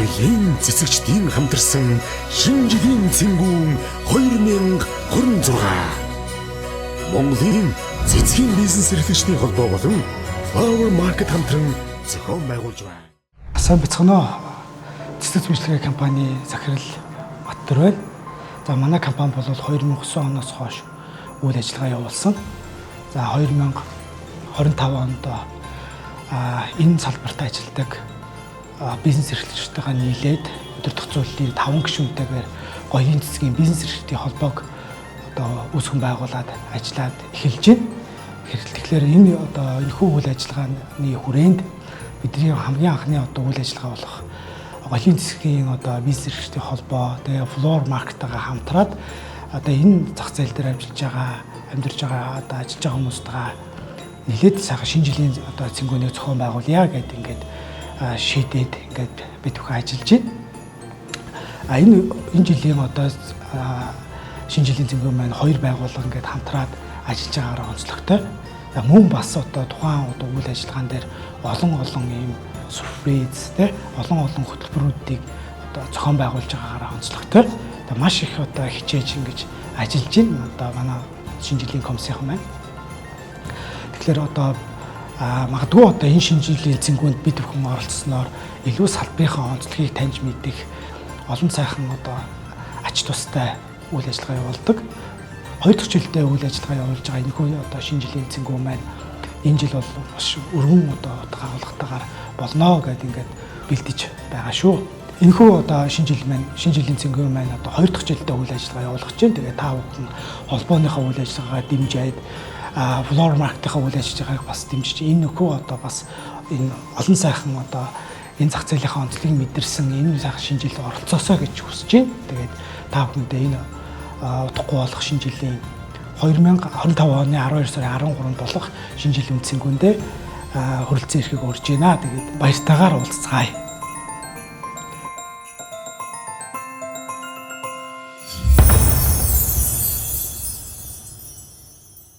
Гоёлын цэцэгчдийн хамтарсан шинэ жилийн цэнгүүн 2026. Монголын цэцгийн бизнес эрхлэгчдийн холбоо болон Flower Market хамтран зохион байгуулж байна. Сайн бацгаана уу. Цэцэг үйлчилгээ компани захирал Баттур байна. За, манай компани бол 2009 оноос хойш үйл ажиллагаа явуулсан. За, 2025 онд энэ салбарт ажилладаг бизнес эрхлэгчтэйгээ нийлээд удирдах зөвлөлийн 5 гишүүнтэйгээр гоёлын цэцгийн бизнес эрхлэлтийн холбоог одоо үүсгэн байгуулад ажиллаад эхэлж байна. Тэгэхээр энэ одоо энэхүү үйл ажиллагааны хүрээнд бидний хамгийн анхны одоо үйл ажиллагаа болох голын цэцгийн одоо бизнес эрхлэлтийн холбоо, тэгээ Floor Market-тайгаа хамтраад одоо энэ зах зээл дээр ажиллаж байгаа, амьдарч байгаа, одоо ажиллаж байгаа хүмүүстэйгээ нэлээд сайхан шинэ жилийн одоо цэнгүүнийг зохион байгуулъя гэдэг ингээд шийдээд ингээд бид бүхэн ажиллаж байна. А энэ жилийн одоо шинэ жилийн цэнгүүн маань хоёр байгууллага ингээд хамтраад ажиллаж байгаагаар онцлогтой. За, мөн бас одоо тухайн одоо үйл ажиллагаан дээр олон олон ийм сюрприз, те, олон олон хөтөлбөрүүдийг одоо зохион байгуулж байгаагаараа онцлогтой. Одоо маш их одоо хичээж ингэж ажиллаж байна. Одоо манай шинэ жилийн комиссийнхан маань. Тэгэхээр одоо магадгүй одоо энэ шинэ жилийн цэнгүүнд бид бүхэн оролцсноор илүү салбарынхаа онцлогийг таньж мэдэх олон сайхан одоо ач тустай үйл ажиллагаа явуулдаг. Хоёр дахь жилдээ үйл ажиллагаа явуулж байгаа энэхүү одоо шинэ жилийн цэнгүүн маань энэ жил бол маш өргөн одоо утга агуулгатайгаар болно гэдээ ингээд бэлдэж байгаа шүү. Энэхүү одоо шинэ жил маань, шинэ жилийн цэнгүүн маань одоо хоёр дахь жилдээ үйл ажиллагаа явуулах чинь. Тэгээ та бүхэн холбооныхоо үйл ажиллагаагаа дэмжиж, Floor Market-ийнхаа үйл ажиллагааг бас дэмжиж, энэ нөхөө одоо бас энэ олон сайхан одоо энэ зах зээлийнхаа онцлогийг мэдэрсэн энэ сайхан шинэ жил оролцоосоо гэж хүсэж байна. Тэгээд та бүхэндээ энэ удахгүй болох шинэ жилийн 2025 оны 12 сарын 13-нд болох шинэ жилийн үндсэнгүүндээ хүрэлцэн ирэхийг урьж байна. Тэгээд баяртайгаар уулзцгаая.